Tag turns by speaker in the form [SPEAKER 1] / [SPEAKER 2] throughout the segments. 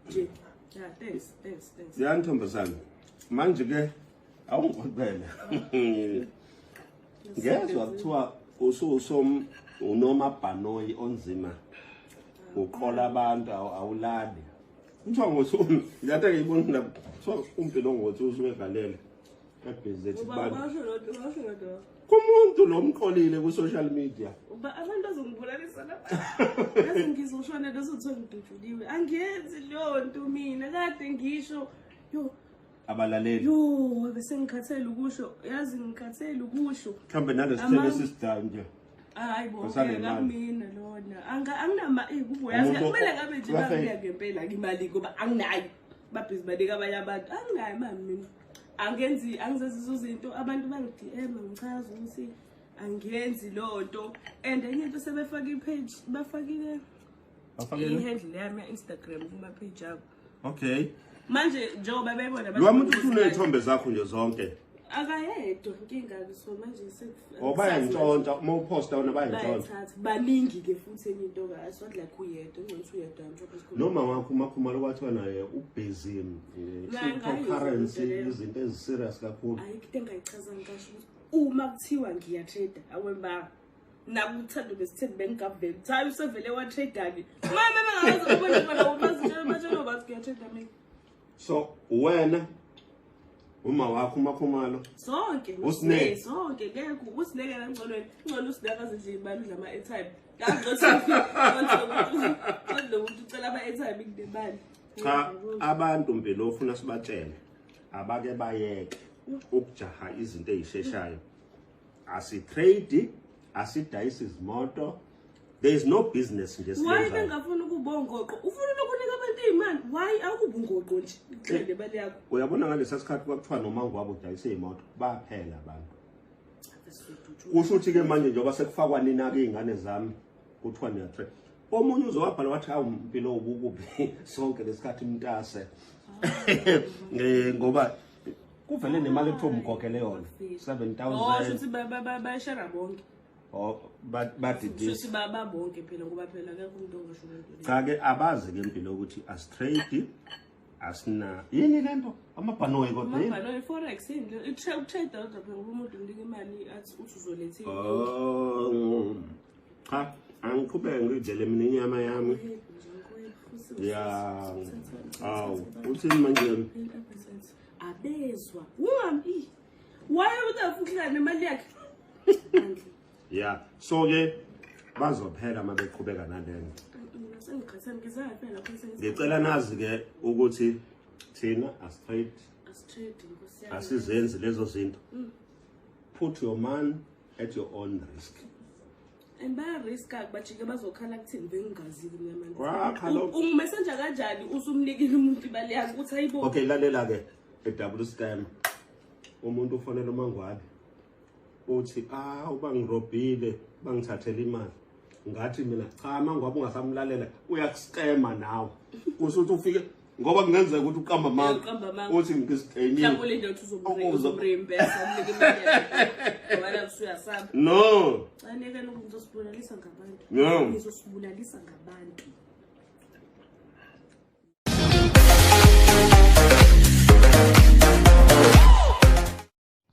[SPEAKER 1] Nje. Yeah, thanks, thanks, thanks.
[SPEAKER 2] Ya ntombazane. Manje ke awungixoxele. Ngezwa kuthiwa ususom unomabhanoyi onzima. Uqola abantu awulali. Kuthiwa ngothi lento ngiyibona la kuthiwa uMpilo ngothi usuke galele. Ebhizi ethi
[SPEAKER 1] Uba
[SPEAKER 2] kubantu.
[SPEAKER 1] washo lodwa, washo lodwa.
[SPEAKER 2] Kumuntu lo mqolile ku social media.
[SPEAKER 1] Uba abantu bazongibulalisa lapha. Yazi ngizoshona lezothiwa ngidutshuliwe. Angiyenzi leyo nto mina kade ngisho. Yo,
[SPEAKER 2] Abalaleli.
[SPEAKER 1] yo, bese ngikhathele ukusho. Yazi ngikhathele ukusho.
[SPEAKER 2] Mhlawumbe nalesithelo esisidayo nje.
[SPEAKER 1] Hayi bo,
[SPEAKER 2] Usale imali.
[SPEAKER 1] kumina lona. Anga anginama eh kubo yazi
[SPEAKER 2] Umuntu
[SPEAKER 1] kumele ngabe nje banginika ngempela imali ngoba anginayo. Babhizi banika abanye abantu. Anginayo imali mina. Angenzi angizenzi izinto abantu bangi-DM ngichaza ukuthi angiyenzi lonto. And enye into sebefaka i-page bafakile
[SPEAKER 2] Bafakele.
[SPEAKER 1] i-handle yami ya-Instagram kuma-page abo.
[SPEAKER 2] Okay.
[SPEAKER 1] Manje njengoba bebona
[SPEAKER 2] Lo muntu usunezithombe zakho nje zonke.
[SPEAKER 1] Akayedwa inkinga so manje
[SPEAKER 2] Oh bayantshontsha uma uposta wona bayantshontsha.
[SPEAKER 1] Bayathatha baningi ke futhi enye into ka it's not like uyedwa ngcono uyedwa mhlawumbe esikhulu.
[SPEAKER 2] Noma wakho uMakhumalo kwathiwa naye ubhizi cryptocurrency izinto eziserious kakhulu.
[SPEAKER 1] Ayikho into engayichaza ngisho ukuthi uma kuthiwa ngiya-trade awemba nakuthando nesithembu bengingaveli cha usevele wa-trade-ke mama bengazi ubona bona ubazitshela batshela bathi ngiya-trade mina.
[SPEAKER 2] So wena uma wakho uMakhumalo
[SPEAKER 1] Sonke
[SPEAKER 2] uSnake.
[SPEAKER 1] Sonke ngeke uSnake kangcono ngcono uSnake azidle imali udla ama-airtime kangcono ukuthi ucela ama-airtime kunemali.
[SPEAKER 2] Cha abantu Mpilo ufuna sibatshele abake bayeke ukujaha izinto ezisheshayo. Asi-trade, asidayisi izimoto. There is no business nje
[SPEAKER 1] Why
[SPEAKER 2] siyenzayo.
[SPEAKER 1] bengafuni ukuba ongoqo? Ufuna ukunika abantu iy'mali, why awukuba ungoqo nje uxele imali yakho?
[SPEAKER 2] Uyabona ngalesa sikhathi kwakuthiwa noma ngwabe udayise iy'moto baphela abantu. Kusho ukuthi-ke manje njengoba sekufakwa nina-ke iy'ngane zami kuthiwa niya-trade. Omunye uzowabhala wathi hawu Mpilo ubukuphi sonke lesikhathi mntase. Ngoba kuvele nemali ekuthiwa umkhokhele yona 7000.
[SPEAKER 1] Oh shuthi bayashara bonke.
[SPEAKER 2] Oh badidisa.
[SPEAKER 1] Shuthi babonke phela ngoba phela akekho umuntu ongasho lento.
[SPEAKER 2] Cha ke abazi ke Mpilo ukuthi asitrade asina yini lento amabhanoyi kodwa yini?
[SPEAKER 1] Amabhanoyi forex yini le utrade kodwa phela ngoba umuntu umnika imali athi uthi uzoletha.
[SPEAKER 2] Oh cha angiqhubeke ngidlele mina inyama yami. Ya awu uthini manje?
[SPEAKER 1] Abezwa ungami why uthi nemali yakhe.
[SPEAKER 2] Yeah so ke bazophela uma beqhubeka nalento. Ngicela nazi ke ukuthi thina asitrade asizenzi lezo zinto. Put your money at your own risk.
[SPEAKER 1] And baya-risk-a bajike bazokhala kuthini bengingazile mina manje.
[SPEAKER 2] Wakhala.
[SPEAKER 1] Ungimessenja kanjani usumnikile umuntu imali yakhe ukuthi ayibo.
[SPEAKER 2] Okay lalela ke e-double scam. Umuntu ufonela uMangwabe uthi ah ubangirobhile bangithathela imali. Ngathi mina cha Mangwabe ungasamlalela uyakuscama nawe. Kusho ukuthi ufike ngoba kungenzeka ukuthi uqamba amanga uthi ngisikenyile.
[SPEAKER 1] Mhlawumbe ulinde ukuthi uzomreimburse umnike imali yakhe. Ngoba la usuyasaba.
[SPEAKER 2] No.
[SPEAKER 1] Cha neke lokhu ngizosibulalisa ngabantu.
[SPEAKER 2] No.
[SPEAKER 1] Ngizosibulalisa ngabantu.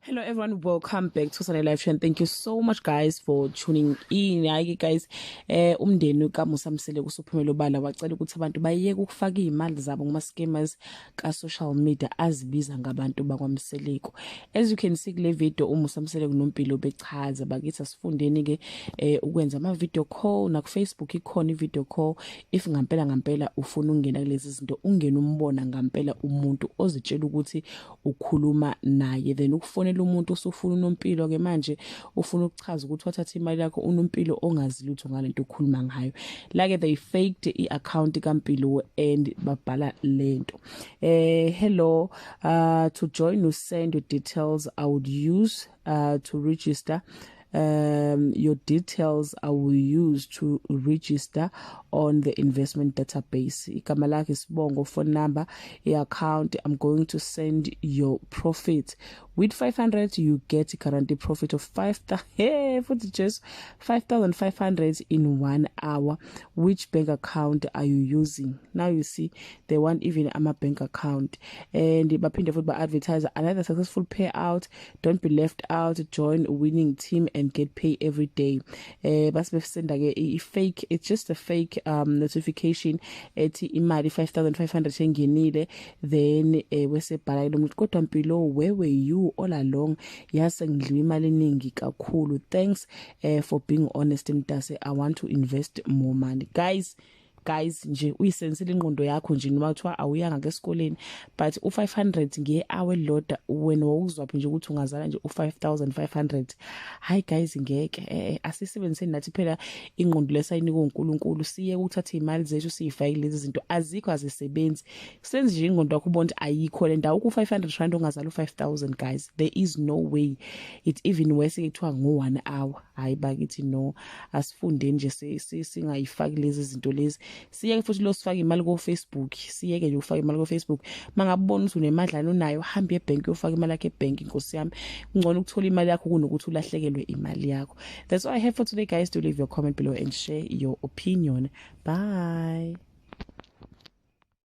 [SPEAKER 3] Hello everyone, welcome back to Sunday Live Show and thank you so much guys for tuning in. Hayi guys, umndeni kaMusa Mseleku usuphumela obala wacela ukuthi abantu bayeke ukufaka izimali zabo kuma scammers ka social media azibiza ngabantu bakwaMseleku. As you can see kule video uMusa Mseleku noMpilo bechaza bakithi asifundeni ke ukwenza ama video call na ku Facebook ikhona i video call if ngampela ngampela ufuna ukungena kulezi zinto ungena umbona ngampela umuntu ozitshela ukuthi ukhuluma naye then ukufonela umuntu usufuna unompilo ke manje ufuna ukuchaza ukuthi wathatha imali yakho unompilo ongazi lutho ngalento okhuluma ngayo. Like they faked i-account kaMpilo and babhala lento. Hello, to join you send your details I would use to register. Your details I will use to register on the investment database. Igama lakhe, isibongo, phone number, i-account. I'm going to send your profit. With 500 you get guarantee profit of 5 hey futhi just 5500 in 1 hour. Which bank account are you using? Now you see they want even ama bank account, and baphinde futhi ba advertise another successful payout. Don't be left out, join winning team and get paid every day. Base besenda ke i fake, it's just a fake notification ethi imali 5500 engenile, then wesebhala lo muntu, kodwa Mpilo, where were you all along? Yase ngidliwe imali eningi kakhulu. Thanks for being honest, mntase. I want to invest more money. Guys nje uyisensile ingqondo yakho nje, noma kuthiwa awuyanga ke esikoleni, but u500 nge-hour elilodwa, wena wawuzwaphi nje ukuthi ungazala nje u5500? Hayi guys, ngeke. Asisebenziseni nathi phela ingqondo lesayinikwa uNkulunkulu, siye ukuthatha imali zethu siyifake lezi zinto, azikho, azisebenzi. Senze nje ingqondo yakho ubone ukuthi ayikho le ndawo ku500 rand ongazala u5000. Guys, there is no way. It's even worse kuthiwa ngo1 hour. Hayi bakithi, no, asifundeni nje, singayifaki lezi zinto lezi. Siyeke futhi lo sifaka imali ko Facebook, siyeke nje ufaka imali ko Facebook. Mangabona ukuthi unemadlana onayo, hamba ebank uyofaka imali yakho ebank. Inkosi yami, kungcono ukuthola imali yakho kunokuthi ulahlekelwe imali yakho. That's all I have for today, guys. Do leave your comment below and share your opinion. Bye.